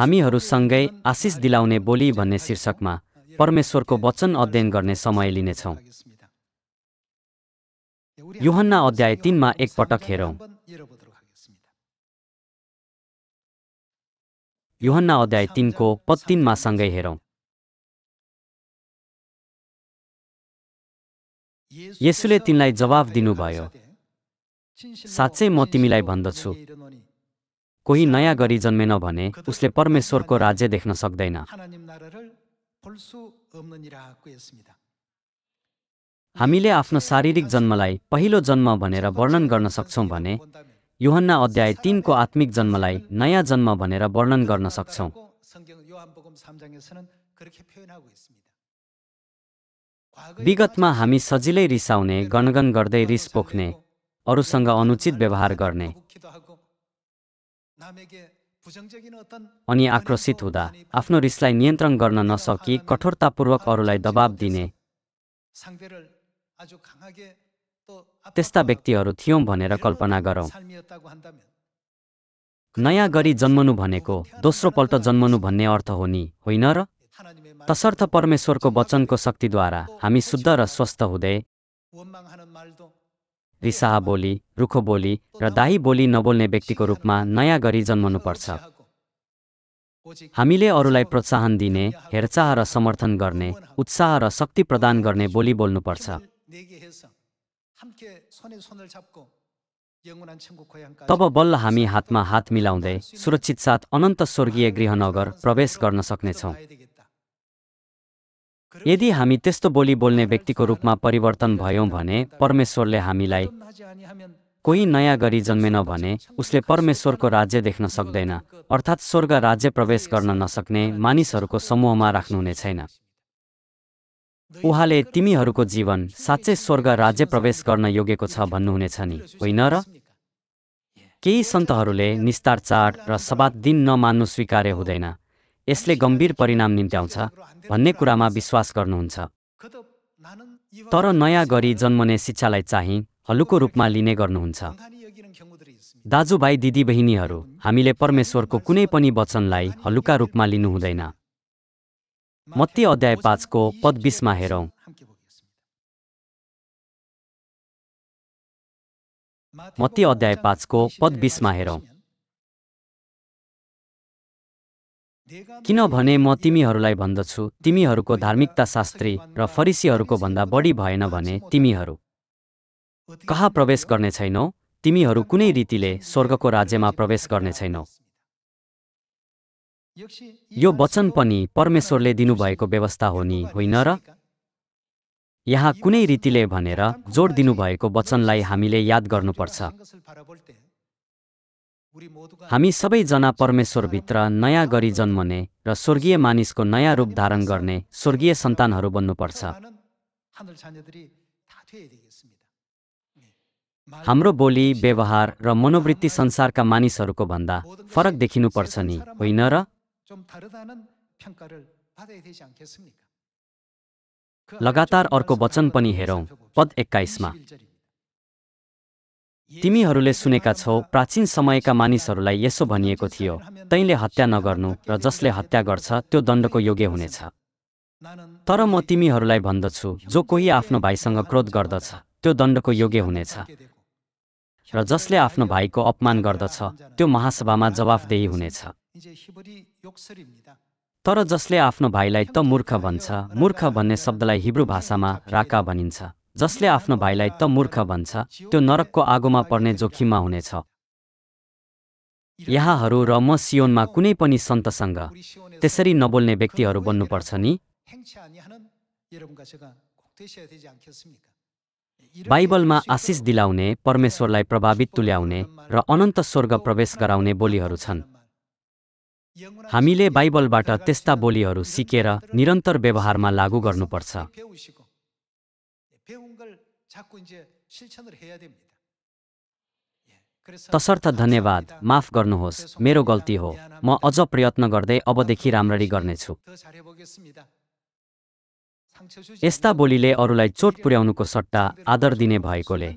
हामीहरूसँगै आशिष दिलाउने बोली भन्ने शीर्षकमा परमेश्वरको वचन अध्ययन गर्ने समय लिनेछौँ। यूहन्ना अध्याय 3 मा एकपटक हेरौँ। यूहन्ना अध्याय 3 को पद 3 मा सँगै हेरौँ। येशूले तिनलाई जवाफ दिनुभयो, साँच्चै म तिमीलाई भन्दछु, कोही नयाँ गरी जन्मेन भने उसले परमेश्वरको राज्य देख्न सक्दैन। हामीले आफ्नो शारीरिक जन्मलाई पहिलो जन्म भनेर वर्णन गर्न सक्छौं भने यूहन्ना अध्याय 3 को आत्मिक जन्मलाई नयाँ जन्म भनेर वर्णन गर्न सक्छौं। विगतमा हामी सजिलै रिसाउने, गणगण गर्दै रिस पोख्ने, अरूसँग अनुचित व्यवहार गर्ने अनि आक्रोशित हुँदा आफ्नो रिसलाई नियन्त्रण गर्न नसकी कठोरतापूर्वक अरूलाई दबाब दिने त्यस्ता व्यक्तिहरू थियौं भनेर कल्पना गरौँ। नयाँ गरी जन्मनु भनेको दोस्रोपल्ट जन्मनु भन्ने अर्थ हो नि, होइन र? तसर्थ परमेश्वरको वचनको शक्तिद्वारा हामी शुद्ध र स्वस्थ हुँदै रिसाहा बोली, रुखो बोली र दाही बोली नबोल्ने व्यक्तिको रूपमा नयाँ गरी जन्मनुपर्छ। हामीले अरूलाई प्रोत्साहन दिने, हेरचाह र समर्थन गर्ने, उत्साह र शक्ति प्रदान गर्ने बोली बोल्नुपर्छ। तब बल्ल हामी हातमा हात मिलाउँदै सुरक्षित साथ अनन्त स्वर्गीय गृहनगर प्रवेश गर्न सक्नेछौँ। यदि हामी त्यस्तो बोली बोल्ने व्यक्तिको रूपमा परिवर्तन भयौं भने परमेश्वरले हामीलाई कोही नयाँ गरी जन्मेन भने उसले परमेश्वरको राज्य देख्न सक्दैन, अर्थात् स्वर्ग राज्य प्रवेश गर्न नसक्ने मानिसहरूको समूहमा राख्नुहुने छैन। उहाँले तिमीहरूको जीवन साँच्चै स्वर्ग राज्य प्रवेश गर्न योग्यको छ भन्नुहुनेछ नि, होइन र? केही सन्तहरूले निस्तार चाड र सब्बात दिन नमान्नु स्वीकार्य हुँदैन, यसले गम्भीर परिणाम निम्त्याउँछ भन्ने कुरामा विश्वास गर्नुहुन्छ। तर नयाँ गरी जन्मने शिक्षालाई चाहिँ हल्लुको रूपमा लिने गर्नुहुन्छ। दाजुभाइ दिदीबहिनीहरू, हामीले परमेश्वरको कुनै पनि वचनलाई हल्लुका रूपमा लिनु हुँदैन। मत्ती अध्याय 5 को पद 20 मा हेरौँ। मत्ती अध्याय 5 को पद 20 मा हेरौँ। किनभने म तिमीहरूलाई भन्दछु, तिमीहरूको धार्मिकता शास्त्री र फरिसीहरूको भन्दा बढी भएन भने तिमीहरू कहाँ प्रवेश गर्ने छैनौ? तिमीहरू कुनै रीतिले स्वर्गको राज्यमा प्रवेश गर्ने छैनौ। यो वचन पनि परमेश्वरले दिनुभएको व्यवस्था हो नि, होइन र? यहाँ कुनै रीतिले भनेर जोड दिनुभएको वचनलाई हामीले याद गर्नुपर्छ। हामी सबैजना परमेश्वरभित्र नयाँ गरी जन्मने र स्वर्गीय मानिसको नयाँ रूप धारण गर्ने स्वर्गीय सन्तानहरू बन्नुपर्छ। हाम्रो बोली, व्यवहार र मनोवृत्ति संसारका मानिसहरूको भन्दा फरक देखिनुपर्छ नि, होइन र? लगातार अर्को वचन पनि हेरौँ, पद 21 मा। तिमीहरूले सुनेका छौ, प्राचीन समयका मानिसहरूलाई यसो भनिएको थियो, तैँले हत्या नगर्नु र जसले हत्या गर्छ त्यो दण्डको योग्य हुनेछ। तर म तिमीहरूलाई भन्दछु, जो कोही आफ्नो भाइसँग क्रोध गर्दछ त्यो दण्डको योग्य हुनेछ, र जसले आफ्नो भाइको अपमान गर्दछ त्यो महासभामा जवाफदेही हुनेछ। तर जसले आफ्नो भाइलाई त मूर्ख भन्छ, मूर्ख भन्ने शब्दलाई हिब्रू भाषामा राका भनिन्छ, जसले आफ्नो भाइलाई त मूर्ख भन्छ त्यो नरकको आगोमा पर्ने जोखिममा हुनेछ। यहाँहरू र म सियोनमा कुनै पनि सन्तसँग त्यसरी नबोल्ने व्यक्तिहरू बन्नुपर्छ नि। बाइबलमा आशिष दिलाउने, परमेश्वरलाई प्रभावित तुल्याउने र अनन्त स्वर्ग प्रवेश गराउने बोलीहरू छन्। हामीले बाइबलबाट त्यस्ता बोलीहरू सिकेर निरन्तर व्यवहारमा लागू गर्नुपर्छ। तसर्थ धन्यवाद, माफ गर्नुहोस्, मेरो गल्ती हो, म अझ प्रयत्न गर्दै अबदेखि राम्ररी गर्नेछु। यस्ता बोलीले अरूलाई चोट पुर्याउनुको सट्टा आदर दिने भएकोले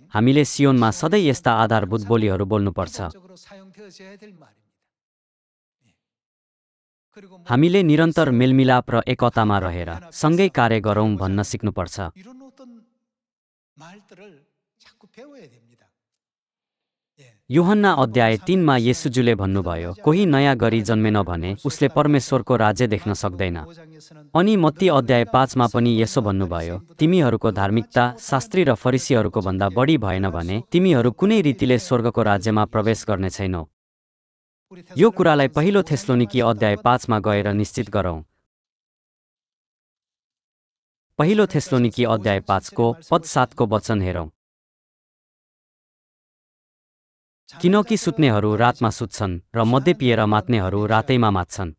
हामीले सियोनमा सधैँ यस्ता आधारभूत बोलीहरू बोल्नुपर्छ। हामीले निरन्तर मेलमिलाप र एकतामा रहेर सँगै कार्य गरौँ भन्न सिक्नुपर्छ। यूहन्ना अध्याय 3 मा येशूजुले भन्नुभयो, कोही नयाँ गरी जन्मेन भने उसले परमेश्वरको राज्य देख्न सक्दैन। अनि मत्ती अध्याय 5 मा पनि यसो भन्नुभयो, तिमीहरूको धार्मिकता शास्त्री र फरिसीहरूको भन्दा बढी भएन भने तिमीहरू कुनै रीतिले स्वर्गको राज्यमा प्रवेश गर्ने छैनौ। यो कुरालाई पहिलो थेस्लोनिकी अध्याय 5 मा गएर निश्चित गरौँ। पहिलो थेस्लोनिकी अध्याय 5 को पद 7 को वचन हेरौँ। किनकि सुत्नेहरू रातमा सुत्छन् र मद्य पिएर मात्नेहरू रातैमा मात्छन्।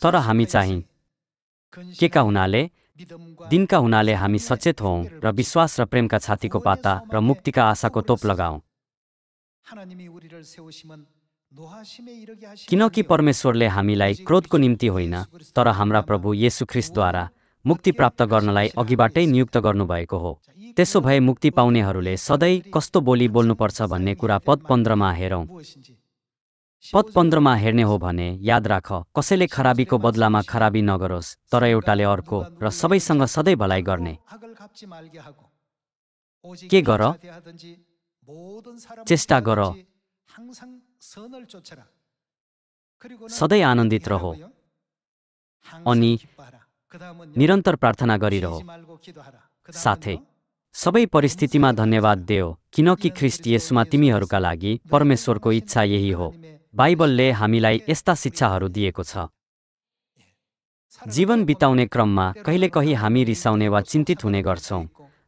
तर हामी चाहिँ केका हुनाले दिनका हुनाले हामी सचेत हौँ र विश्वास र प्रेमका छातीको पाता र मुक्तिका आशाको तोप लगाऊ। किनकि परमेश्वरले हामीलाई क्रोधको निम्ति होइन तर हाम्रा प्रभु येशू ख्रिस्टद्वारा मुक्ति प्राप्त गर्नलाई अघिबाटै नियुक्त गर्नुभएको हो। त्यसो भए मुक्ति पाउनेहरूले सधैँ कस्तो बोली बोल्नुपर्छ भन्ने कुरा पद 15 मा हेरौँ। पद 15 मा हेर्ने हो भने याद राख, कसैले खराबीको बदलामा खराबी नगरोस् तर एउटाले अर्को र सबैसँग सधैँ भलाइ गर्ने। के गर? चेष्टा गर, सधैँ आनन्दित रहो अनि निरन्तर प्रार्थना गरिरहो। साथै सबै परिस्थितिमा धन्यवाद देऊ, किनकि ख्रिस्ट येशूमा तिमीहरूका लागि परमेश्वरको इच्छा यही हो। बाइबलले हामीलाई यस्ता शिक्षाहरू दिएको छ। जीवन बिताउने क्रममा कहिलेकहीँ हामी रिसाउने वा चिन्तित हुने गर्छौँ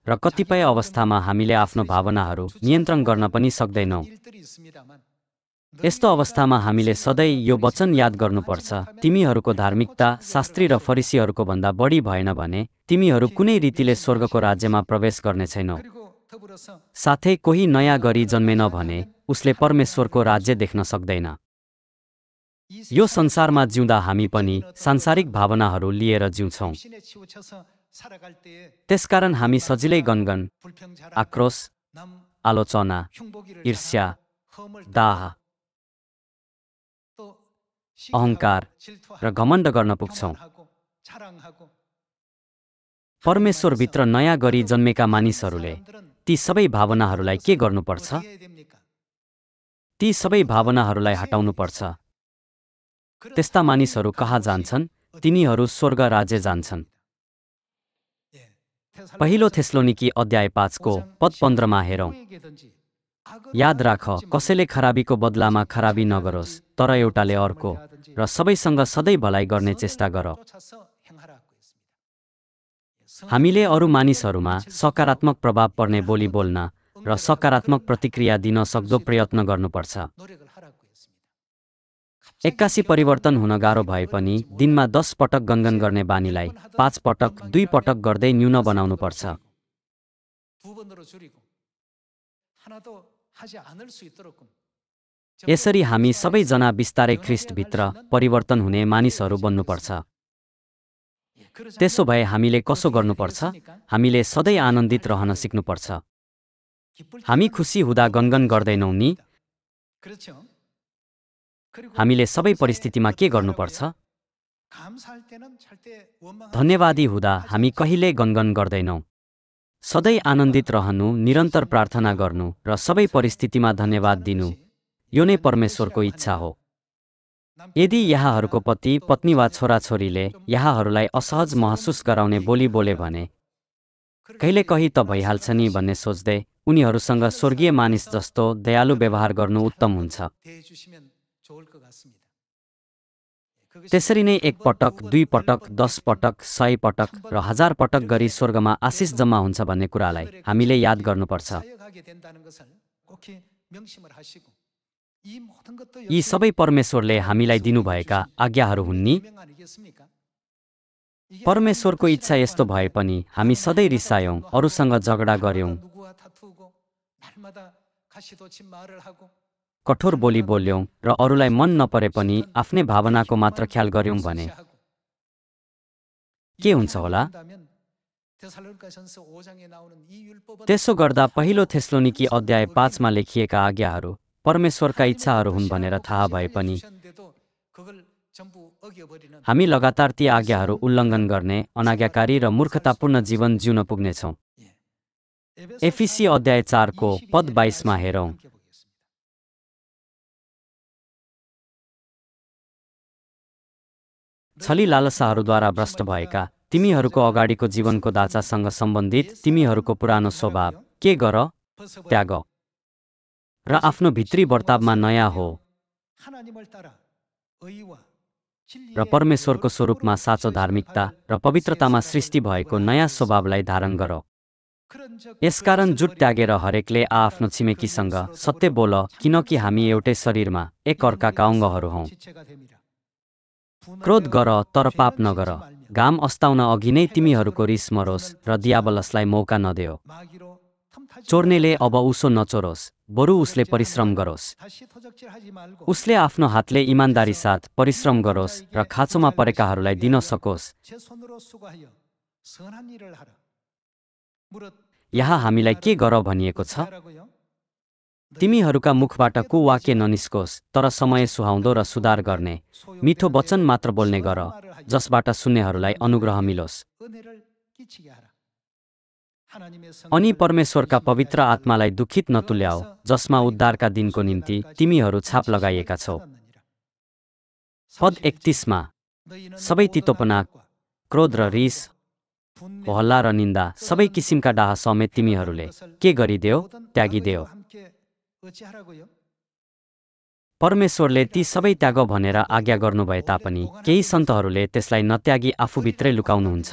र कतिपय अवस्थामा हामीले आफ्नो भावनाहरू नियन्त्रण गर्न पनि सक्दैनौँ। यस्तो अवस्थामा हामीले सधैँ यो वचन याद गर्नुपर्छ, तिमीहरूको धार्मिकता शास्त्री र फरिसीहरूको भन्दा बढी भएन भने तिमीहरू कुनै रीतिले स्वर्गको राज्यमा प्रवेश गर्ने छैनौ। साथै कोही नयाँ गरी जन्मेन भने उसले परमेश्वरको राज्य देख्न सक्दैन। यो संसारमा जिउँदा हामी पनि सांसारिक भावनाहरू लिएर जिउँछौँ। त्यसकारण हामी सजिलै गनगन, आक्रोश, आलोचना, ईर्ष्या, दाह, अहङ्कार र घमण्ड गर्न पुग्छौँ। परमेश्वरभित्र नयाँ गरी जन्मेका मानिसहरूले ती सबै भावनाहरूलाई के गर्नुपर्छ? ती सबै भावनाहरूलाई हटाउनुपर्छ। त्यस्ता मानिसहरू कहाँ जान्छन्? तिनीहरू स्वर्ग राज्य जान्छन्। पहिलो थेस्लोनिकी अध्याय 5 को पद 15 मा हेरौँ। याद राख, कसैले खराबीको बदलामा खराबी नगरोस् तर एउटाले अर्को र सबैसँग सधैँ भलाइ गर्ने चेष्टा गर। हामीले अरू मानिसहरूमा सकारात्मक प्रभाव पर्ने बोली बोल्न र सकारात्मक प्रतिक्रिया दिन सक्दो प्रयत्न गर्नुपर्छ। एक्कासी परिवर्तन हुन गाह्रो भए पनि दिनमा 10 पटक गनगन गर्ने बानीलाई 5 पटक 2 पटक गर्दै न्यून बनाउनुपर्छ। यसरी हामी सबैजना बिस्तारै ख्रिस्टभित्र परिवर्तन हुने मानिसहरू बन्नुपर्छ। त्यसो भए हामीले कसो गर्नुपर्छ? हामीले सधैँ आनन्दित रहन सिक्नुपर्छ। हामी खुसी हुँदा गनगन गर्दैनौँ नि? हामीले सबै परिस्थितिमा के गर्नुपर्छ? धन्यवादी हुँदा हामी कहिल्यै गनगन गर्दैनौँ। सधैँ आनन्दित रहनु, निरन्तर प्रार्थना गर्नु र सबै परिस्थितिमा धन्यवाद दिनु, यो नै परमेश्वरको इच्छा हो। यदि यहाँहरूको पति, पत्नी वा छोराछोरीले यहाँहरूलाई असहज महसुस गराउने बोली बोले भने कहिलेकहीँ त भइहाल्छ नि भन्ने सोच्दै उनीहरूसँग स्वर्गीय मानिस जस्तो दयालु व्यवहार गर्नु उत्तम हुन्छ। त्यसरी नै 1 पटक, 2 पटक, 10 पटक, 100 पटक र 1000 पटक गरी स्वर्गमा आशिष जम्मा हुन्छ भन्ने कुरालाई हामीले याद गर्नुपर्छ। यी सबै परमेश्वरले हामीलाई दिनुभएका आज्ञाहरू हुन् नि? परमेश्वरको इच्छा यस्तो भए पनि हामी सधैँ रिसायौँ, अरूसँग झगडा गर्यौँ, कठोर बोली बोल्यौँ र अरूलाई मन नपरे पनि आफ्नै भावनाको मात्र ख्याल गर्यौँ भने के हुन्छ होला? त्यसो गर्दा पहिलो थेस्लोनिकी अध्याय 5 मा लेखिएका आज्ञाहरू परमेश्वरका इच्छाहरू हुन् भनेर थाहा भए पनि हामी लगातार ती आज्ञाहरू उल्लङ्घन गर्ने अनाज्ञाकारी र मूर्खतापूर्ण जीवन जिउन पुग्नेछौँ। एफिसी अध्याय 4 को पद 22 मा हेरौँ। छली लालसाहरूद्वारा भ्रष्ट भएका तिमीहरूको अगाडिको जीवनको दाचासँग सम्बन्धित तिमीहरूको पुरानो स्वभाव के गर, त्याग र आफ्नो भित्री वर्तावमा नयाँ हो र परमेश्वरको स्वरूपमा साँचो धार्मिकता र पवित्रतामा सृष्टि भएको नयाँ स्वभावलाई धारण गर। यसकारण जुट त्यागेर हरेकले आफ्नो छिमेकीसँग सत्य बोल, किनकि हामी एउटै शरीरमा एक अर्काका अङ्गहरू हौँ। क्रोध गर तर पाप नगर। घाम अस्ताउन अघि नै तिमीहरूको रिस मरोस् र दियाबलसलाई मौका नदेऊ। चोर्नेले अब उसो नचोरोस्, बरु उसले परिश्रम गरोस्। उसले आफ्नो हातले इमान्दारी साथ परिश्रम गरोस् र खाँचोमा परेकाहरूलाई दिन सकोस्। यहाँ हामीलाई के गर भनिएको छ? तिमीहरूका मुखबाट कुवाक्य ननिस्कोस्, तर समय सुहाउँदो र सुधार गर्ने मिठो वचन मात्र बोल्ने गर, जसबाट सुन्नेहरूलाई अनुग्रह मिलोस्। अनि परमेश्वरका पवित्र आत्मालाई दुखित नतुल्याऊ, जसमा उद्धारका दिनको निम्ति तिमीहरू छाप लगाइएका छौ। पद 31 मा सबै तितोपना, क्रोध र रिस, हल्ला र निन्दा, सबै किसिमका डाहा समेत तिमीहरूले के गरिदेऊ, त्यागिदेऊ। परमेश्वरले ती सबै त्याग भनेर आज्ञा गर्नुभए तापनि केही सन्तहरूले त्यसलाई नत्यागी आफूभित्रै लुकाउनुहुन्छ।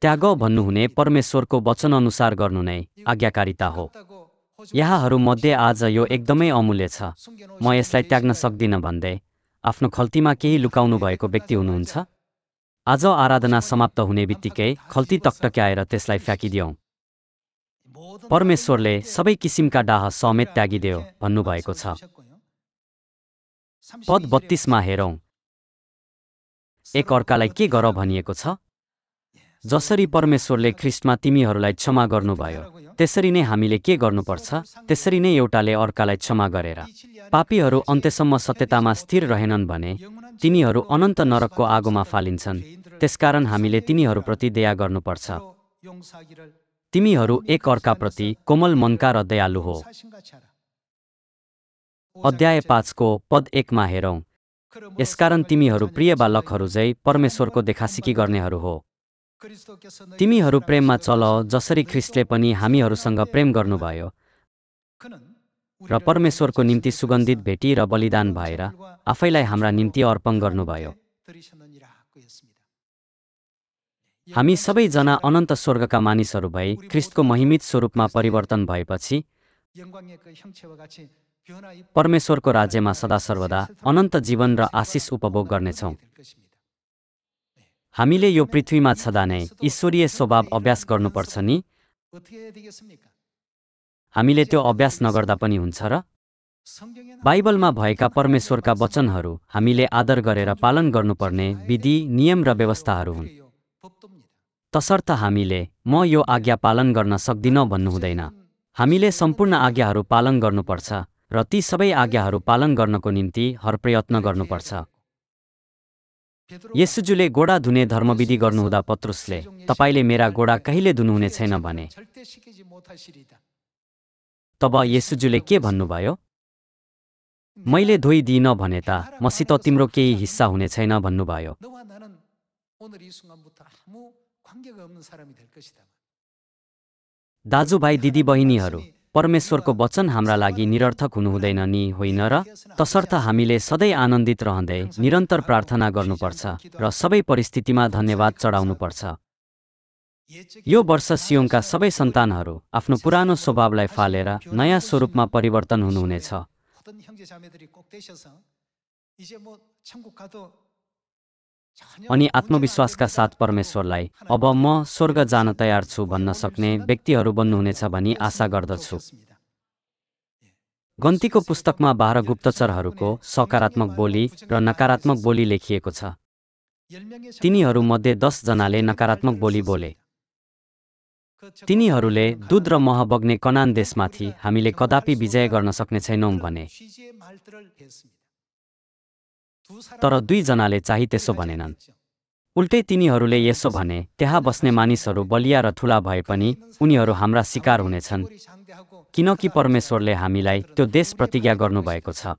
त्याग भन्नुहुने परमेश्वरको वचनअनुसार गर्नु नै आज्ञाकारिता हो। यहाँहरूमध्ये आज यो एकदमै अमूल्य छ। म यसलाई त्याग्न सक्दिनँ भन्दै आफ्नो खल्तीमा केही लुकाउनु भएको व्यक्ति हुनुहुन्छ? आज आराधना समाप्त हुने बित्तिकै खल्ती टकटक्याएर त्यसलाई फ्याँकिदियौँ। परमेश्वरले सबै किसिमका डाह समेत त्यागिदेऊ भन्नुभएको छ। पद 32 मा हेरौँ। एक अर्कालाई के गर भनिएको छ? जसरी परमेश्वरले ख्रिस्टमा तिमीहरूलाई क्षमा गर्नुभयो, त्यसरी नै हामीले के गर्नुपर्छ? त्यसरी नै एउटाले अर्कालाई क्षमा गरेर। पापीहरू अन्त्यसम्म सत्यतामा स्थिर रहेनन् भने तिनीहरू अनन्त नरकको आगोमा फालिन्छन्। त्यसकारण हामीले तिनीहरूप्रति दया गर्नुपर्छ। तिमीहरू एक अर्काप्रति कोमल मनका र दयालु हो। अध्याय 5 को पद 1 मा हेरौँ। यसकारण तिमीहरू प्रिय बालकहरू झै परमेश्वरको देखासिकी गर्नेहरू हो। तिमीहरू प्रेममा चल, जसरी ख्रिस्टले पनि हामीहरूसँग प्रेम गर्नुभयो र परमेश्वरको निम्ति सुगन्धित भेटी र बलिदान भएर आफैलाई हाम्रा निम्ति अर्पण गर्नुभयो। हामी सबैजना अनन्त स्वर्गका मानिसहरू भई ख्रिस्टको महिमित स्वरूपमा परिवर्तन भएपछि परमेश्वरको राज्यमा सदा सर्वदा अनन्त जीवन र आशिष उपभोग गर्नेछौँ। हामीले यो पृथ्वीमा छँदा नै ईश्वरीय स्वभाव अभ्यास गर्नुपर्छ नि? हामीले त्यो अभ्यास नगर्दा पनि हुन्छ र? बाइबलमा भएका परमेश्वरका वचनहरू हामीले आदर गरेर पालन गर्नुपर्ने विधि, नियम र व्यवस्थाहरू हुन्। तसर्थ हामीले म यो आज्ञा पालन गर्न सक्दिनँ भन्नु हुँदैन। हामीले सम्पूर्ण आज्ञाहरू पालन गर्नुपर्छ र ती सबै आज्ञाहरू पालन गर्नको निम्ति हर प्रयत्न गर्नुपर्छ। येशूजुले गोडा धुने धर्मविधि गर्नुहुँदा पत्रुसले, तपाईले मेरा गोडा कहिले धुनुहुने छैन भने। तब येशूजुले के भन्नुभयो? मैले धोइदिइन भने त मसित तिम्रो केही हिस्सा हुने छैन भन्नुभयो। दाजुभाइ दिदीबहिनीहरू, परमेश्वरको वचन हाम्रा लागि निरर्थक हुनुहुँदैन नि, होइन र? तसर्थ हामीले सधैँ आनन्दित रहँदै निरन्तर प्रार्थना गर्नुपर्छ र सबै परिस्थितिमा धन्यवाद चढाउनुपर्छ। यो वर्ष सियोनका सबै सन्तानहरू आफ्नो पुरानो स्वभावलाई फालेर नयाँ स्वरूपमा परिवर्तन हुनुहुनेछ। अनि आत्मविश्वासका साथ परमेश्वरलाई अब म स्वर्ग जान तयार छु भन्न सक्ने व्यक्तिहरू बन्नुहुनेछ भनी आशा गर्दछु। गन्तीको पुस्तकमा 12 गुप्तचरहरूको सकारात्मक बोली र नकारात्मक बोली लेखिएको छ। तिनीहरू मध्ये 10 जनाले नकारात्मक बोली बोले। तिनीहरूले दूध र मह बग्ने कनान देशमाथि हामीले कदापि विजय गर्न सक्ने छैनौँ भने। तर दुईजनाले चाहिँ त्यसो भनेनन्। उल्टै तिनीहरूले यसो भने, त्यहाँ बस्ने मानिसहरू बलिया र ठुला भए पनि उनीहरू हाम्रा शिकार हुनेछन्, किनकि परमेश्वरले हामीलाई त्यो देश प्रतिज्ञा गर्नुभएको छ।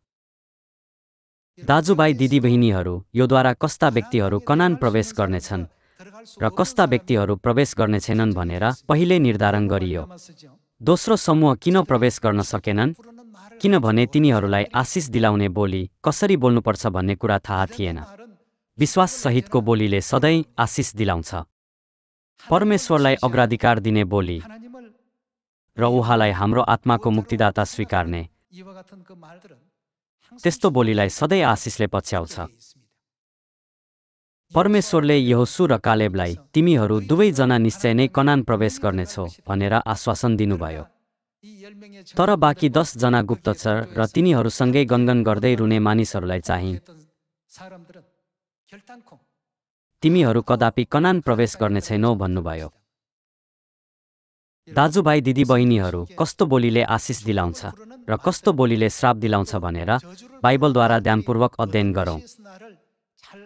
दाजुभाइ दिदीबहिनीहरू, योद्वारा कस्ता व्यक्तिहरू कनान प्रवेश गर्नेछन् र कस्ता व्यक्तिहरू प्रवेश गर्ने छैनन् भनेर पहिले निर्धारण गरियो। दोस्रो समूह किन प्रवेश गर्न सकेनन्? किनभने तिनीहरूलाई आशिष दिलाउने बोली कसरी बोल्नुपर्छ भन्ने कुरा थाहा थिएन। विश्वास सहितको बोलीले सधैँ आशिष दिलाउँछ। परमेश्वरलाई अग्राधिकार दिने बोली र उहाँलाई हाम्रो आत्माको मुक्तिदाता स्वीकार्ने त्यस्तो बोलीलाई सधैँ आशिषले पछ्याउँछ। परमेश्वरले यहोशू र कालेबलाई तिमीहरू दुवैजना निश्चय नै कनान प्रवेश गर्नेछौ भनेर आश्वासन दिनुभयो। तर बाँकी 10 जना गुप्तचर र तिनीहरूसँगै गनगन गर्दै रुने मानिसहरूलाई चाहिँ तिमीहरू कदापि कनान प्रवेश गर्ने छैनौ भन्नुभयो। दाजुभाइ दिदीबहिनीहरू, कस्तो बोलीले आशिष दिलाउँछ र कस्तो बोलीले श्राप दिलाउँछ भनेर बाइबलद्वारा ध्यानपूर्वक अध्ययन गरौँ।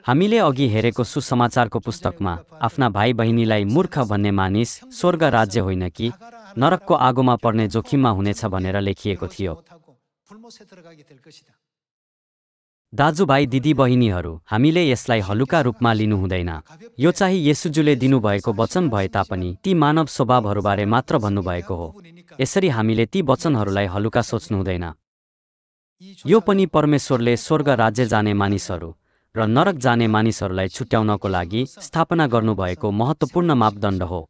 हामीले अघि हेरेको सुसमाचारको पुस्तकमा आफ्ना भाइ बहिनीलाई मूर्ख भन्ने मानिस स्वर्ग राज्य होइन कि नरकको आगोमा पर्ने जोखिममा हुनेछ भनेर लेखिएको थियो। दाजुभाइ दिदीबहिनीहरू, हामीले यसलाई हलुका रूपमा लिनु हुँदैन। यो चाहिँ येशूजुले दिनुभएको वचन भए तापनि ती मानव स्वभावहरूबारे मात्र भन्नुभएको हो। यसरी हामीले ती वचनहरूलाई हलुका सोच्नु हुँदैन। यो पनि परमेश्वरले स्वर्ग राज्य जाने मानिसहरू र नरक जाने मानिसहरूलाई छुट्याउनको लागि स्थापना गर्नुभएको महत्त्वपूर्ण मापदण्ड हो।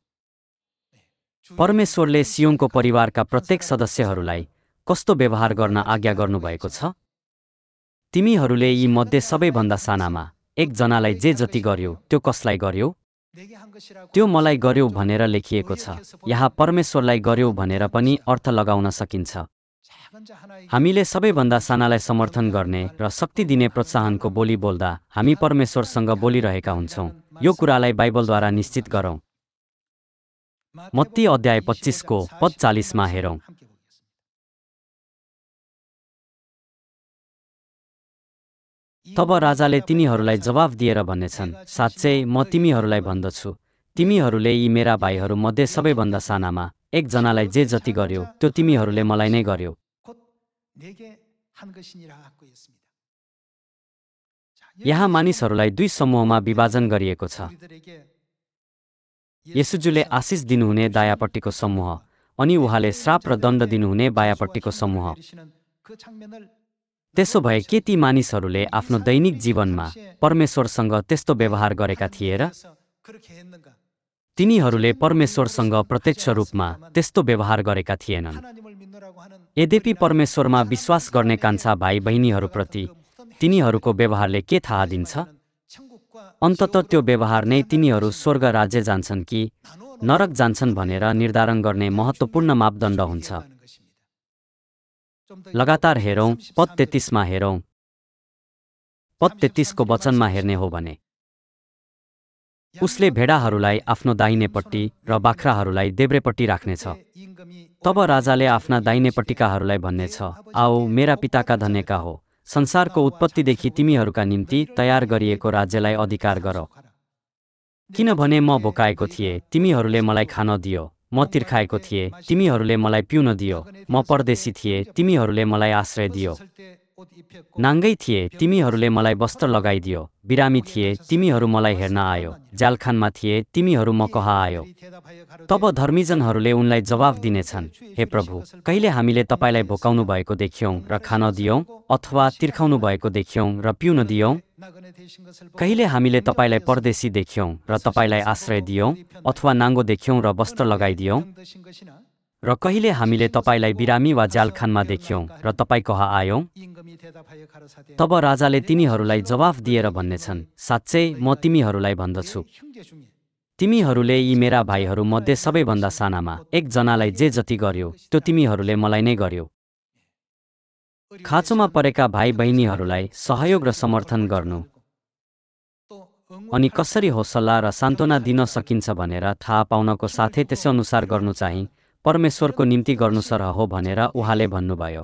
परमेश्वरले सियोनको परिवारका प्रत्येक सदस्यहरूलाई कस्तो व्यवहार गर्न आज्ञा गर्नुभएको छ? तिमीहरूले यी मध्ये सबैभन्दा सानामा एकजनालाई जे जति गर्यो त्यो कसलाई गर्यो? त्यो मलाई गर्यो भनेर लेखिएको छ। यहाँ परमेश्वरलाई गर्यो भनेर पनि अर्थ लगाउन सकिन्छ। हामीले सबैभन्दा सानालाई समर्थन गर्ने र शक्ति दिने प्रोत्साहनको बोली बोल्दा हामी परमेश्वरसँग बोलिरहेका हुन्छौँ। यो कुरालाई बाइबलद्वारा निश्चित गरौँ। मत्ती अध्याय 25 को पद 40 मा हेरौँ। तब राजाले तिनीहरूलाई जवाफ दिएर भन्नेछन्, साँच्चै म तिमीहरूलाई भन्दछु, तिमीहरूले यी मेरा भाइहरू मध्ये सबैभन्दा सानामा एकजनालाई जे जति गर्यो त्यो तिमीहरूले मलाई नै गर्यो। यहाँ मानिसहरूलाई दुई समूहमा विभाजन गरिएको छ। येशूजुले आशिष दिनुहुने दायापट्टिको समूह अनि उहाँले श्राप र दण्ड दिनुहुने बायापट्टिको समूह। त्यसो भए के ती मानिसहरूले आफ्नो दैनिक जीवनमा परमेश्वरसँग त्यस्तो व्यवहार गरेका थिए र? तिनीहरूले परमेश्वरसँग प्रत्यक्ष रूपमा त्यस्तो व्यवहार गरेका थिएनन्। यद्यपि परमेश्वरमा विश्वास गर्ने कान्छा भाइ बहिनीहरूप्रति तिनीहरूको व्यवहारले के थाहा दिन्छ? अन्ततः त्यो व्यवहार नै तिनीहरू स्वर्ग राज्य जान्छन् कि नरक जान्छन् भनेर निर्धारण गर्ने महत्त्वपूर्ण मापदण्ड हुन्छ। लगातार हेरौँ, पद 33 मा हेरौँ। पद 33 को वचनमा हेर्ने हो भने उसले भेडाहरूलाई आफ्नो दाहिनेपट्टि र बाख्राहरूलाई देब्रेपट्टि राख्नेछ। तब राजाले आफ्ना दाहिनेपट्टिकाहरूलाई भन्नेछ, आओ मेरा पिताका धन्यका हो, संसारको उत्पत्तिदेखि तिमीहरूका निम्ति तयार गरिएको राज्यलाई अधिकार गर। किनभने म भोकाएको थिएँ, तिमीहरूले मलाई खान दियो, म तिर्खाएको थिएँ, तिमीहरूले मलाई पिउन दियो, म परदेशी थिएँ, तिमीहरूले मलाई आश्रय दियो, नाङ्गै थिए, तिमीहरूले मलाई वस्त्र लगाइदियो, बिरामी थिए, तिमीहरू मलाई हेर्न आयो, जालखानमा थिए, तिमीहरू म कहाँ आयो। तब धर्मीजनहरूले उनलाई जवाफ दिनेछन्, हे प्रभु, कहिले हामीले तपाईलाई भोकाउनु भएको देख्यौँ र खान दियौँ, अथवा तिर्खाउनु भएको देख्यौँ र पिउन दियौँ? कहिले हामीले तपाईलाई परदेशी देख्यौँ र तपाईलाई आश्रय दियौँ, अथवा नाङ्गो देख्यौँ र वस्त्र लगाइदियौँ? र कहिले हामीले तपाईलाई बिरामी वा जालखानमा देख्यौँ र तपाईँ कहाँ आयौँ? तब राजाले तिनीहरूलाई जवाफ दिएर भन्नेछन्, साँच्चै म तिमीहरूलाई भन्दछु, तिमीहरूले यी मेरा भाइहरू मध्ये सबैभन्दा सानामा एकजनालाई जे जति गर्यो त्यो तिमीहरूले मलाई नै गर्यो। खाँचोमा परेका भाइ बहिनीहरूलाई सहयोग र समर्थन गर्नु अनि कसरी हौसला र सान्त्वना दिन सकिन्छ भनेर थाहा पाउनको साथै त्यसै अनुसार गर्नु चाहिँ परमेश्वरको निम्ति गर्नु सरह हो भनेर उहाँले भन्नुभयो।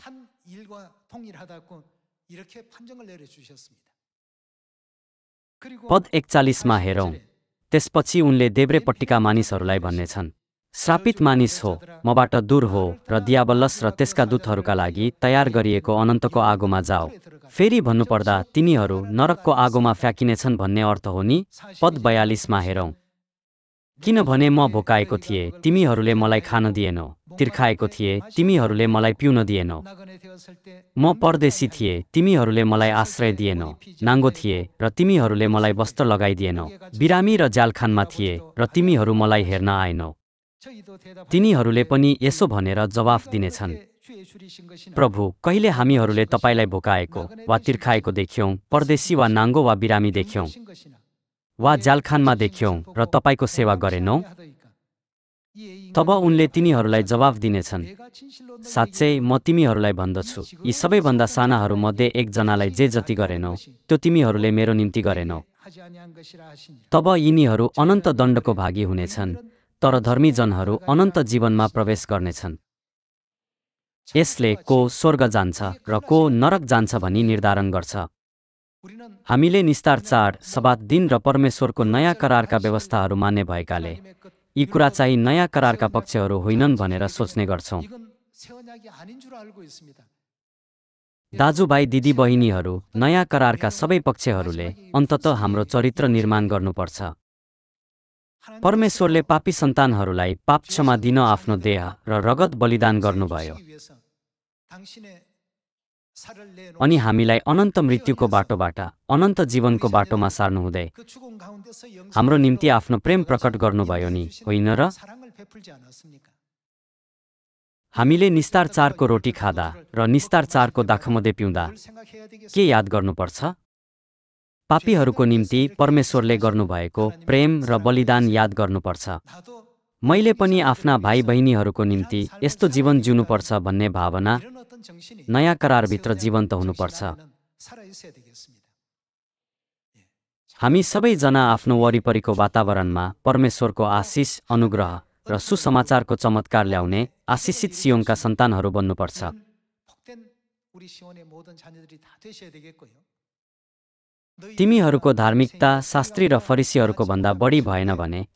पद 41 मा हेरौँ। त्यसपछि उनले देब्रेपट्टिका मानिसहरूलाई भन्नेछन्, श्रापित मानिस हो, मबाट दूर हो र दियाबलस र त्यसका दूतहरूका लागि तयार गरिएको अनन्तको आगोमा जाओ। फेरि भन्नुपर्दा तिनीहरू नरकको आगोमा फ्याँकिनेछन् भन्ने अर्थ हो नि। पद 42 मा हेरौँ। किनभने म भोकाएको थिएँ, तिमीहरूले मलाई खान दिएनौ, तिर्खाएको थिएँ, तिमीहरूले मलाई पिउन दिएनौ, म परदेशी थिएँ, तिमीहरूले मलाई आश्रय दिएनौ, नाङ्गो थिए र तिमीहरूले मलाई वस्त्र लगाइदिएनौ, बिरामी र जालखानमा थिए र तिमीहरू मलाई हेर्न आएनौ। तिनीहरूले पनि यसो भनेर जवाफ दिनेछन्, प्रभु, कहिले हामीहरूले तपाईँलाई भोकाएको वा तिर्खाएको देख्यौँ, परदेशी वा नाङ्गो वा बिरामी देख्यौँ वा जालखानमा देख्यौँ र तपाईँको सेवा गरेनौ? तब उनले तिनीहरूलाई जवाफ दिनेछन्, साँच्चै म तिमीहरूलाई भन्दछु, यी सबैभन्दा सानाहरूमध्ये एकजनालाई जे जति गरेनौ त्यो तिमीहरूले मेरो निम्ति गरेनौ। तब यिनीहरू अनन्त दण्डको भागी हुनेछन्, तर धर्मीजनहरू अनन्त जीवनमा प्रवेश गर्नेछन्। यसले को स्वर्ग जान्छ र को नरक जान्छ भनी निर्धारण गर्छ। हामीले निस्तार चाड, सब्बात दिन र परमेश्वरको नयाँ करारका व्यवस्थाहरू मान्ने भएकाले यी कुरा चाहिँ नयाँ करारका पक्षहरू होइनन् भनेर सोच्ने गर्छौँ। दाजुभाइ दिदीबहिनीहरू, नयाँ करारका सबै पक्षहरूले अन्ततः हाम्रो चरित्र निर्माण गर्नुपर्छ। परमेश्वरले पापी सन्तानहरूलाई पाप क्षमा दिन आफ्नो देह र रगत बलिदान गर्नुभयो अनि हामीलाई अनन्त मृत्युको बाटोबाट अनन्त जीवनको बाटोमा सार्नुहुँदै हाम्रो निम्ति आफ्नो प्रेम प्रकट गर्नुभयो नि, होइन र? हामीले निस्तार चाडको रोटी खाँदा र निस्तार चाडको दाखमधे पिउँदा के याद गर्नुपर्छ? पापीहरूको निम्ति परमेश्वरले गर्नुभएको प्रेम र बलिदान याद गर्नुपर्छ। मैले पनि आफ्ना भाइ बहिनीहरूको निम्ति यस्तो जीवन जिउनुपर्छ भन्ने भावना नयाँ करारभित्र जीवन्त हुनुपर्छ। हामी सबैजना आफ्नो वरिपरिको वातावरणमा परमेश्वरको आशिष, अनुग्रह र सुसमाचारको चमत्कार ल्याउने आशिषित सियोनका सन्तानहरू बन्नुपर्छ। तिमीहरूको धार्मिकता शास्त्री र फरिसीहरूको भन्दा बढी भएन भने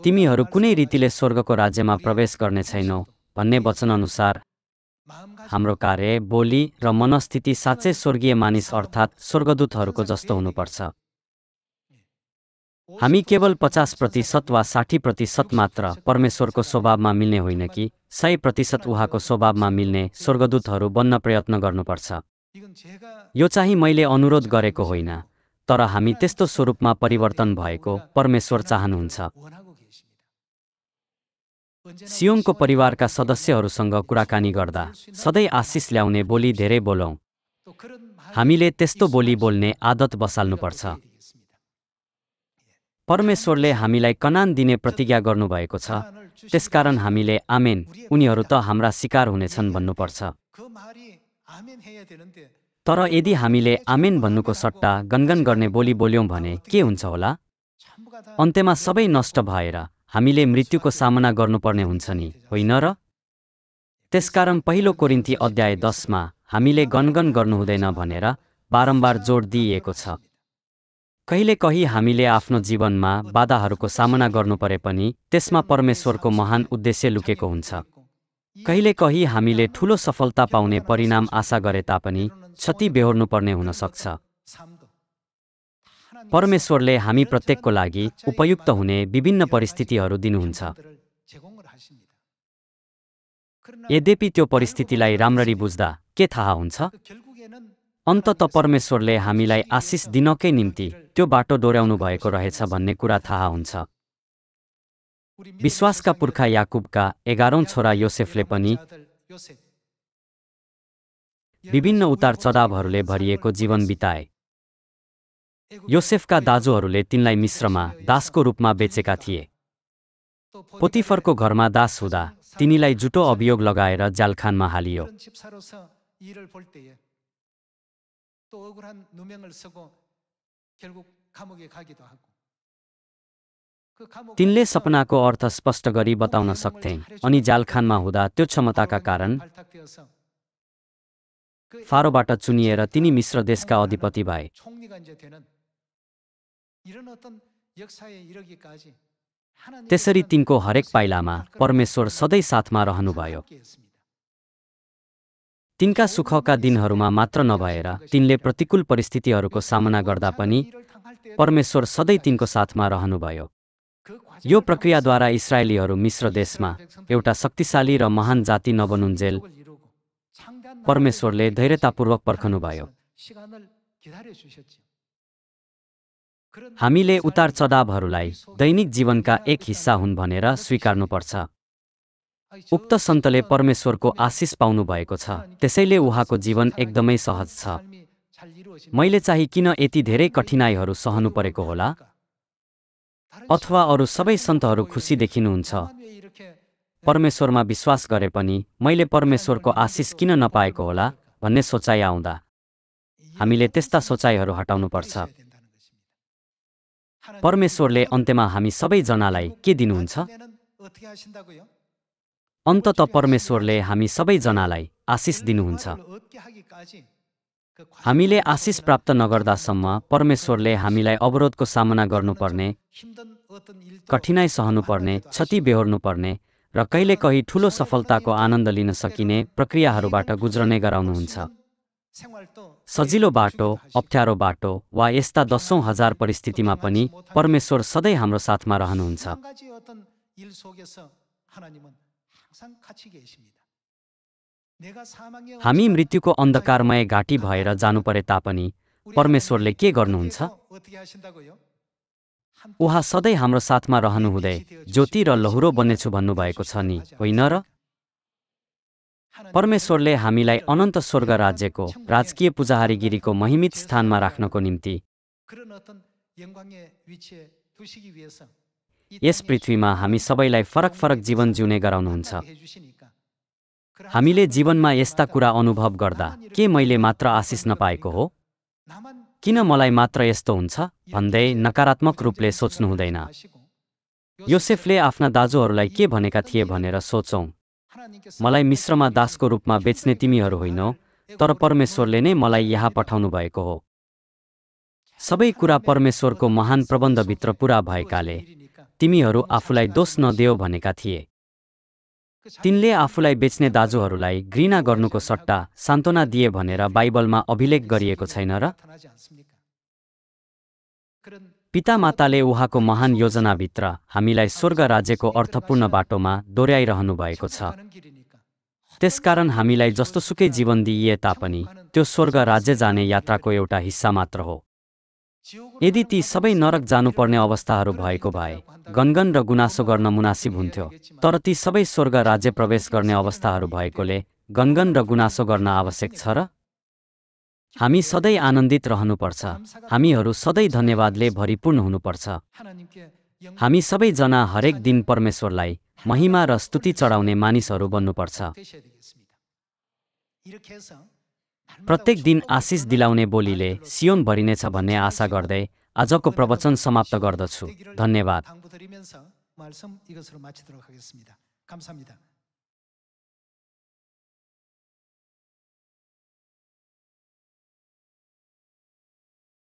तिमीहरू कुनै रीतिले स्वर्गको राज्यमा प्रवेश गर्ने छैनौ भन्ने वचनअनुसार हाम्रो कार्य, बोली र मनस्थिति साँच्चै स्वर्गीय मानिस अर्थात् स्वर्गदूतहरूको जस्तो हुनुपर्छ। हामी केवल 50% वा 60% मात्र परमेश्वरको स्वभावमा मिल्ने होइन कि 100% उहाँको स्वभावमा मिल्ने स्वर्गदूतहरू बन्न प्रयत्न गर्नुपर्छ। यो चाहिँ मैले अनुरोध गरेको होइन, तर हामी त्यस्तो स्वरूपमा परिवर्तन भएको परमेश्वर चाहनुहुन्छ। सियोनको परिवारका सदस्यहरूसँग कुराकानी गर्दा सधैँ आशिष ल्याउने बोली धेरै बोलौँ। हामीले त्यस्तो बोली बोल्ने आदत बसाल्नुपर्छ। परमेश्वरले हामीलाई कनान दिने प्रतिज्ञा गर्नुभएको छ, त्यसकारण हामीले आमेन, उनीहरू त हाम्रा शिकार हुनेछन् भन्नुपर्छ। तर यदि हामीले आमेन भन्नुको सट्टा गनगन गर्ने बोली बोल्यौँ भने के हुन्छ होला? अन्त्यमा सबै नष्ट भएर हामीले मृत्युको सामना गर्नुपर्ने हुन्छ नि, होइन र? त्यसकारण पहिलो कोरिन्थी अध्याय 10 मा हामीले गनगन गर्नुहुँदैन भनेर बारम्बार जोड दिइएको छ। कहिलेकही हामीले आफ्नो जीवनमा बाधाहरूको सामना गर्नु परे पनि त्यसमा परमेश्वरको महान उद्देश्य लुकेको हुन्छ। कहिलेकही हामीले ठूलो सफलता पाउने परिणाम आशा गरे तापनि क्षति बेहोर्नुपर्ने हुन सक्छ। परमेश्वरले हामी प्रत्येकको लागि उपयुक्त हुने विभिन्न परिस्थितिहरू दिनुहुन्छ। यद्यपि त्यो परिस्थितिलाई राम्ररी बुझ्दा के थाहा हुन्छ? अन्ततः परमेश्वरले हामीलाई आशिष दिनकै निम्ति त्यो बाटो दोहोऱ्याउनु भएको रहेछ भन्ने कुरा थाहा हुन्छ। विश्वासका पुर्खा याकुबका 11औं छोरा योसेफले पनि विभिन्न उतार चढावहरूले भरिएको जीवन बिताए। योसेफका दाजुहरूले तिनलाई मिस्रमा दासको रूपमा बेचेका थिए। पोतिफरको घरमा दास हुँदा तिनीलाई जुटो अभियोग लगाएर जालखानमा हालियो। तिनले सपनाको अर्थ स्पष्ट गरी बताउन सक्थे अनि जालखानमा हुँदा त्यो क्षमताका कारण फारोबाट चुनिएर तिनी मिश्र देशका अधिपति भए। त्यसरी तिनको हरेक पाइलामा परमेश्वर सधैँ साथमा रहनुभयो। तिनका सुखका दिनहरूमा मात्र नभएर तिनले प्रतिकूल परिस्थितिहरूको सामना गर्दा पनि परमेश्वर सधैँ तिनको साथमा रहनुभयो। यो प्रक्रियाद्वारा इस्राएलीहरू मिश्र देशमा एउटा शक्तिशाली र महान जाति नबनुन्जेल परमेश्वरले धैर्यतापूर्वक पर्खनुभयो। हामीले उतार चढावहरूलाई दैनिक जीवनका एक हिस्सा हुन् भनेर स्वीकार्नुपर्छ। उक्त सन्तले परमेश्वरको आशिष पाउनु भएको छ, त्यसैले उहाँको जीवन एकदमै सहज छ। मैले चाहिँ किन यति धेरै कठिनाइहरू सहनु परेको होला? अथवा अरू सबै सन्तहरू खुसी देखिनुहुन्छ? परमेश्वरमा विश्वास गरे पनि मैले परमेश्वरको आशिष किन नपाएको होला भन्ने सोचाइ आउँदा हामीले त्यस्ता सोचाइहरू हटाउनुपर्छ। परमेश्वरले अन्त्यमा हामी सबैजनालाई के दिनुहुन्छ? अन्तत परमेश्वरले हामी सबैजनालाई आशिष दिनुहुन्छ। हामीले आशिष प्राप्त नगर्दासम्म परमेश्वरले हामीलाई अवरोधको सामना गर्नुपर्ने, कठिनाइ सहनुपर्ने, क्षति बेहोर्नुपर्ने र कहिलेकहीँ ठूलो सफलताको आनन्द लिन सकिने प्रक्रियाहरूबाट गुज्रने गराउनुहुन्छ। सजिलो बाटो, अप्ठ्यारो बाटो वा यस्ता दशौं हजार परिस्थितिमा पनि परमेश्वर सधैँ हाम्रो साथमा रहनुहुन्छ। हामी मृत्युको अन्धकारमय घाटी भएर जानु परे तापनि परमेश्वरले के गर्नुहुन्छ? उहाँ सधैँ हाम्रो साथमा रहनुहुँदै ज्योति र लहुरो बन्नेछु भन्नुभएको छ नि, होइन र? परमेश्वरले हामीलाई अनन्त स्वर्ग राज्यको राजकीय पुजाहारीगिरीको महिमित स्थानमा राख्नको निम्ति यस पृथ्वीमा हामी सबैलाई फरक फरक जीवन जिउने गराउनुहुन्छ। हामीले जीवनमा यस्ता कुरा अनुभव गर्दा के मैले मात्र आशिष नपाएको हो? किन मलाई मात्र यस्तो हुन्छ भन्दै नकारात्मक रूपले सोच्नु हुँदैन। योसेफले आफ्ना दाजुहरूलाई के भनेका थिए भनेर सोचौं। मलाई मिश्रमा दासको रूपमा बेच्ने तिमीहरू होइनौ, तर परमेश्वरले नै मलाई यहाँ पठाउनु भएको हो। सबै कुरा परमेश्वरको महान प्रबन्धभित्र पूरा भएकाले तिमीहरू आफूलाई दोष नदेऊ भनेका थिए। तिनले आफूलाई बेच्ने दाजुहरूलाई घृणा गर्नुको सट्टा सान्त्वना दिए भनेर बाइबलमा अभिलेख गरिएको छैन र? पितामाताले उहाँको महान योजनाभित्र हामीलाई स्वर्ग राज्यको अर्थपूर्ण बाटोमा दोहोऱ्याइरहनु भएको छ। त्यसकारण हामीलाई जस्तोसुकै जीवन दिइए तापनि त्यो स्वर्ग राज्य जाने यात्राको एउटा हिस्सा मात्र हो। यदि ती सबै नरक जानुपर्ने अवस्थाहरू भएको भए गनगन र गुनासो गर्न मुनासिब हुन्थ्यो, तर ती सबै स्वर्ग राज्य प्रवेश गर्ने अवस्थाहरू भएकोले गनगन र गुनासो गर्न आवश्यक छ र? हामी सधैँ आनन्दित रहनुपर्छ। हामीहरू सधैँ धन्यवादले भरिपूर्ण हुनुपर्छ। हामी सबैजना हरेक दिन परमेश्वरलाई महिमा र स्तुति चढाउने मानिसहरू बन्नुपर्छ। प्रत्येक दिन आशिष दिलाउने बोलीले सियोन भरिनेछ भन्ने आशा गर्दै आजको प्रवचन समाप्त गर्दछु। धन्यवाद।